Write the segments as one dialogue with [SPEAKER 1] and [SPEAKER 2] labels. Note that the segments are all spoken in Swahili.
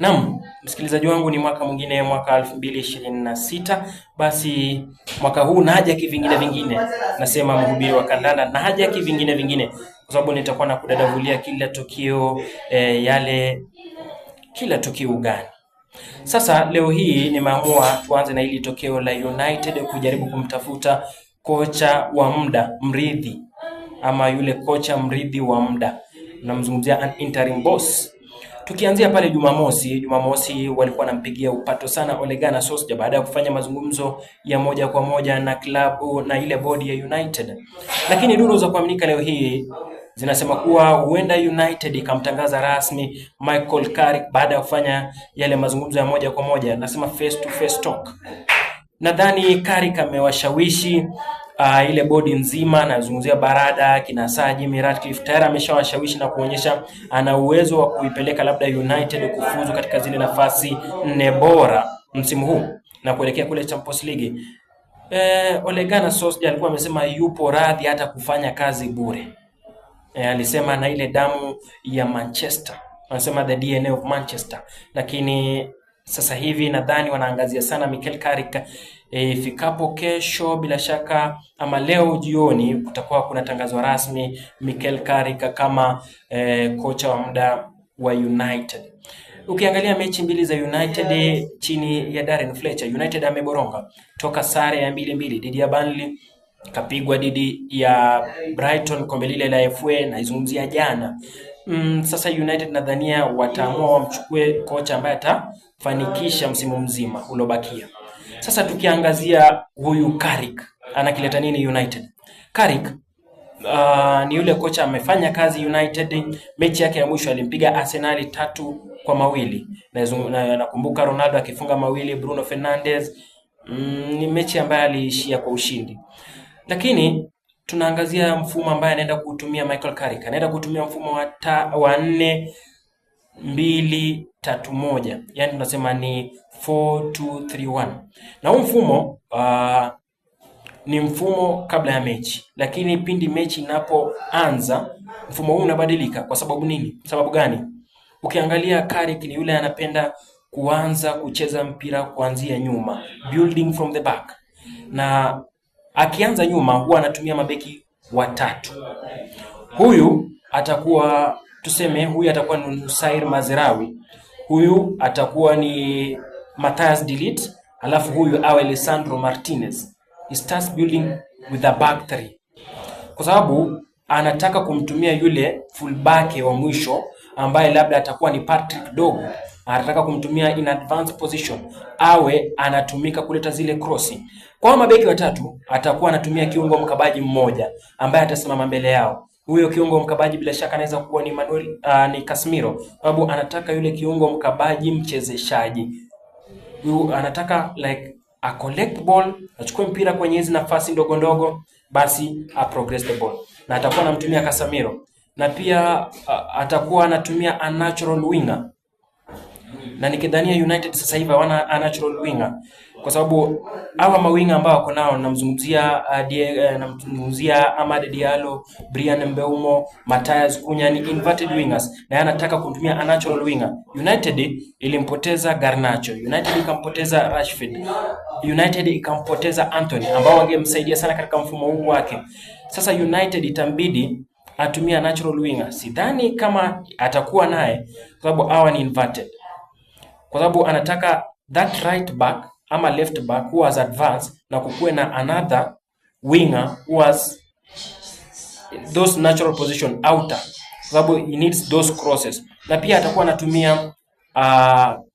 [SPEAKER 1] Naam, msikilizaji wangu, ni mwaka mwingine, mwaka 2026. Basi mwaka huu naja kivingine vingine, nasema mhubiri wa kandanda, naja kivingine vingine, kwa sababu nitakuwa na kudadavulia kila tukio yale kila tukio ugani. Sasa leo hii nimeamua tuanze na hili tokeo la United kujaribu kumtafuta kocha wa muda mrithi, ama yule kocha mrithi wa muda, namzungumzia an interim boss. Tukianzia pale Jumamosi, Jumamosi walikuwa wanampigia upato sana Ole Gunnar Solskjaer baada ya kufanya mazungumzo ya moja kwa moja na klabu na ile bodi ya United, lakini duru za kuaminika leo hii zinasema kuwa huenda United ikamtangaza rasmi Michael Carrick baada ya kufanya yale mazungumzo ya moja kwa moja, nasema face to face talk. Nadhani Carrick amewashawishi ile bodi nzima, nazungumzia Barada, kina Sir Jimmy Ratcliffe tayari ameshawashawishi na kuonyesha ana uwezo wa kuipeleka labda United kufuzu katika zile nafasi nne bora msimu huu na kuelekea kule Champions League. Ole Gunnar Solskjaer alikuwa amesema yupo radhi hata kufanya kazi bure. Alisema na ile damu ya Manchester, anasema the DNA of Manchester, lakini sasa hivi nadhani wanaangazia sana Michael Carrick. Ifikapo kesho bila shaka ama leo jioni kutakuwa kuna tangazo rasmi Michael Carrick kama kocha wa muda wa United. Ukiangalia mechi mbili za United chini ya Darren Fletcher, United ameboronga toka sare ya 2-2 dhidi ya Burnley, kapigwa dhidi ya Brighton kombe lile la FA naizungumzia jana. Sasa United nadhania wataamua wamchukue kocha ambaye atafanikisha msimu mzima ulobakia. Sasa tukiangazia huyu Carrick anakileta nini United? Carrick ni yule kocha amefanya kazi United. Mechi yake ya mwisho alimpiga Arsenal 3-2. Nakumbuka Ronaldo akifunga mawili, Bruno Fernandes. Ni mechi ambayo aliishia kwa ushindi, lakini tunaangazia mfumo ambaye anaenda kuutumia Michael Carrick. Anaenda kutumia mfumo wa 4-2-3-1, yaani tunasema ni 4-2-3-1, na huu mfumo ni mfumo kabla ya mechi, lakini pindi mechi inapoanza mfumo huu unabadilika. Kwa sababu nini? Sababu gani? Ukiangalia Carrick ni yule anapenda kuanza kucheza mpira kuanzia nyuma, building from the back, na akianza nyuma huwa anatumia mabeki watatu. Huyu atakuwa tuseme, huyu atakuwa ni Nusair Mazraoui, huyu atakuwa ni Matthijs de Ligt, alafu huyu awe Lisandro Martinez. He starts building with a back three, kwa sababu anataka kumtumia yule fullback wa mwisho ambaye labda atakuwa ni Patrick Dorgu, anataka kumtumia in advanced position, awe anatumika kuleta zile crossi. Kwa mabeki watatu atakuwa anatumia kiungo mkabaji mmoja ambaye atasimama mbele yao. Huyo kiungo mkabaji bila shaka anaweza kuwa ni Manuel, ni Casemiro, sababu anataka yule kiungo mkabaji mchezeshaji. Huyu anataka like a collect ball, achukue mpira kwenye hizi nafasi ndogo ndogo, basi a progress the ball, na atakuwa anamtumia Casemiro na pia atakuwa anatumia a natural winger, na nikidhania United sasa hivi hawana a natural winger kwa sababu hawa mawinga ambao wako nao namzungumzia namzungumzia Amad Diallo, Brian Mbeumo, Matthias Cunha ni inverted wingers, na yeye anataka kumtumia a natural winger. United ilimpoteza Garnacho, United ikampoteza Rashford, United ikampoteza Antony ambao wangemsaidia sana katika mfumo huu wake. Sasa United itambidi atumia natural winger. Sidhani kama atakuwa naye kwa sababu hawa ni inverted, kwa sababu anataka that right back ama left back who has advanced na kukuwe na another winger who has those natural position outer, kwa sababu he needs those crosses, na pia atakuwa anatumia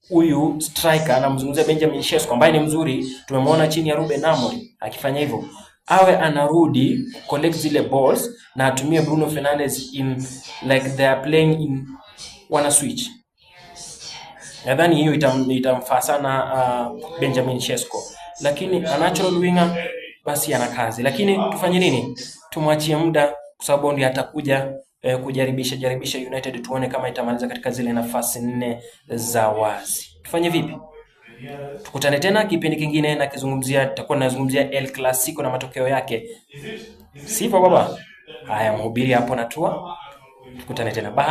[SPEAKER 1] huyu striker, anamzungumzia Benjamin Sesko ambaye ni mzuri, tumemwona chini ya Ruben Amorim akifanya hivyo, awe anarudi collect zile balls na atumie Bruno Fernandes in like they are playing in wana switch. Nadhani hiyo itamfaa sana Benjamin Sesko, lakini a natural winger basi ana kazi, lakini tufanye nini? Tumwachie muda, kwa sababu ndiye atakuja kujaribisha jaribisha United, tuone kama itamaliza katika zile nafasi nne za wazi. Tufanye vipi? Tukutane tena kipindi kingine na kizungumzia, tutakuwa nazungumzia El Clasico na matokeo yake, sivyo baba? Haya, mhubiri hapo natua. Tukutane tena, bye.